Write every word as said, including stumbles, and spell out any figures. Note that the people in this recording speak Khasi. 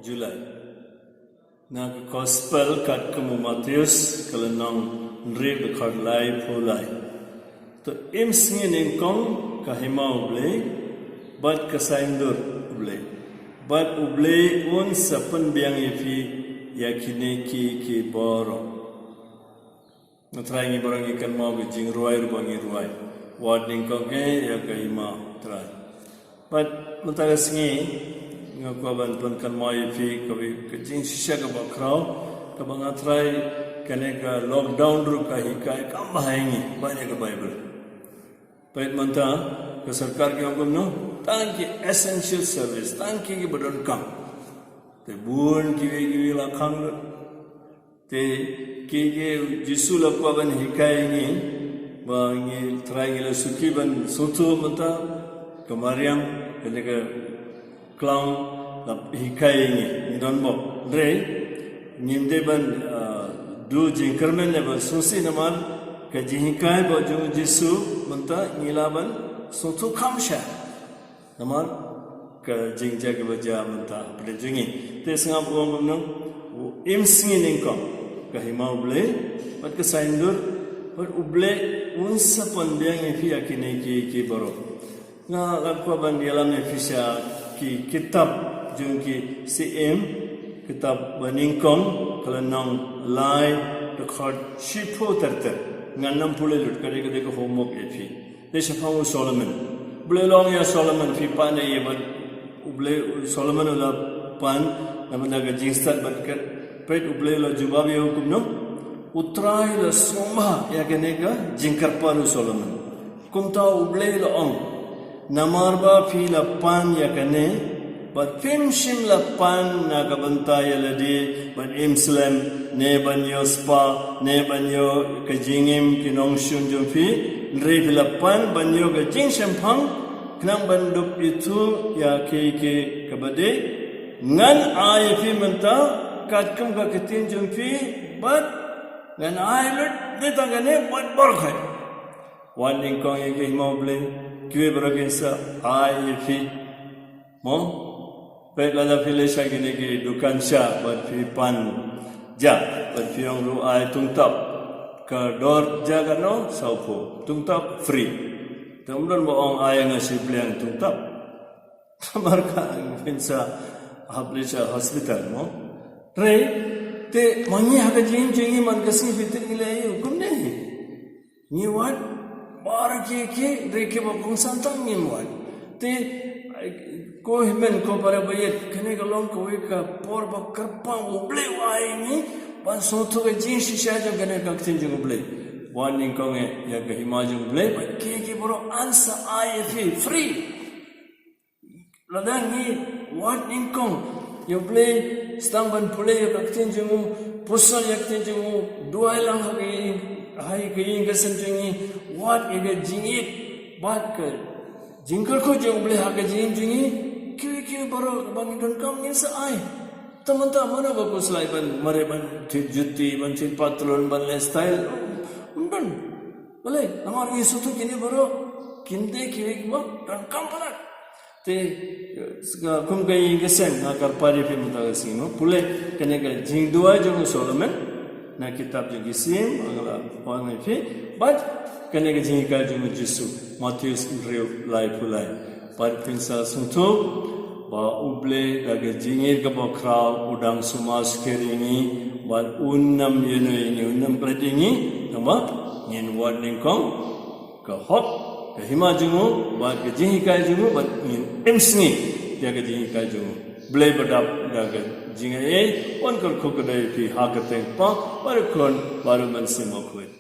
July. Na ka Gospel katkum u Mathaios, ka lynnong hynriew, dkhot lai phew lai. To im sngi nyngkong ka hima U Blei, bad ka saiñdur U Blei. Bad U Blei un sa pynbiang ïa phi ïa kine ki, ki baroh. Nga Trai, ngi baroh ngi kynmaw ka jingrwai ruh ba ngi rwai. Wat nyngkong eh ïa ka hima Trai. Bad mynta ka sngi nga kwah ban pynkynmaw ïa phi ka, ka jingshisha kaba khraw, kaba nga Trai, kane ka lockdown ruh ka hikai kam bha ïa ngi ban ïa ka Baibl. Peit mynta ka sorkar ki ong kumno, tang ki essential service, tang ki, kiba donkam. Te bun kiwei kiwei la khang lut. Te ki, ki Jisu la kwah ban hikai ngi, ba ngi Trai ngi la suki ban sngewthuh mynta, ka Mariam, kane ka clown, la hikai ngi, ngi don bok. Hynrei ngim dei ban, ah, duh jingkyrmen ne ban sngewsih namar ka jinghikai bad jong u Jisu mynta ngi lah ban sngewthuh kham shai. Namar ka jingjia kaba jia mynta hapdeng jong ngi. Te sngap u ong kumno, u im sngi nyngkong ka hima U Blei, bad ka saiñdur, bad U Blei un sa pynbiang ïa phi ïa kine ki, ki baroh. Nga la kwah ban ïalam ïa phi sha ki kitab jong ki Syiem, kitab Banyngkong, ka lynnong lai, dkhot shiphew ter ter. Ngan nym pule lut, ka dei, ka dei ka homework ïa phi. Te shaphang u Solomon. U Blei u la ong ïa Solomon, phi pan ïa bad U Blei, u Solomon u la pan, namar ka jingstad bad ka, peit U Blei u la jubab ïa u kumno. U Trai u la sngewbha ïa kane ka jingkyrpad u Solomon. Kumta U Blei u la ong, namar ba phi la pan ïa kane, bad phim shym la pan na ka bynta ïa lade, ban im slem, ne ban ïoh spah, ne ban ïoh ka jingim ki nongshun jong phi, hynrei phi la pan ban ïoh ka jingshemphang, khnang ban dup ithuh ïa kiei kiei kaba dei. Ngan ai ïa phi mynta katkum ka ktien jong phi, bad ngan ai lut dei tang kane bad baroh khoit. Wat nyngkong ïa ka hima U Blei, kiwei baroh kin sa ai ïa phi. Mo? Peit lada phi leit sha kine ki dukan sha bad phi pan ja, bad phi ong ruh ai tungtap. Ka dor ja kano, sawphew. Tungtap free. Te ym don ba ong ai nga shi pliang tungtap. Namar ka phin sa hap leit sha hospital mo. Hynrei te ma ngi ha ka jingim jong ngi man ka sngi phi tip ngi leh aïu kumne. Ngi wad baroh kiei kiei, hynrei kiba kongsan tam ngim wad. Te, ai, ko hynmen ko para baieit, kane ka long kawei ka por ba kyrpang U Blei u ai ngi ban sngewthuh ka jingshisha jong kane ka ktien jong U Blei. Wat nyngkong eh ïa ka hima jong U Blei, bad kiei kiei baroh yn sa ai ïa phi free. Lada ngi wad nyngkong ïa U Blei, sdang ban pule ïa ka ktien jong u, pyrshang ïa ka ktien jong u, duwai lang ha ka ïing, ha ka ïing ka sem jong ngi, wad ïa ka jingïeit bad ka jingkyrkhu jong U Blei ha ka jingim jong ngi, kiwei kiwei baroh ba ngi donkam ngin sa ai. Te mynta mano ba khuslai ban mareh, ban thied juti, ban thied patlun, ban leh style? Ym don. Balei? Namar ngi sngewthuh kine baroh kin dei kiwei kiba donkam palat. Te, eh, kum ka ïing ka sem, nga kyrpad ïa phi mynta ka sngi mo. Pule kane ka jingduwai jong u Solomon na kitab jong ki Syiem, nga la wan ïa phi. Bad kane ka jinghikai jong u Jisu, Mathaios hynriew, laiphew lai. Bad phin sa sngewthuh ba U Blei da ka jingïeit kaba khraw u dang sumar skhem ïa ngi, bad un nym ïehnoh ïa ngi, un nym klet ïa ngi, tangba ngin wad nyngkong ka hok, ka hima jong u, bad ka jinghikai jong u, bad ngin im sngi ïa ka jinghikai jong u. Blei badap da ka jingaiei un kyrkhu kyrdoh ïa phi ha ka kyrteng Kpa, bad ka Khun, bad u Mynsiem Bakhuid.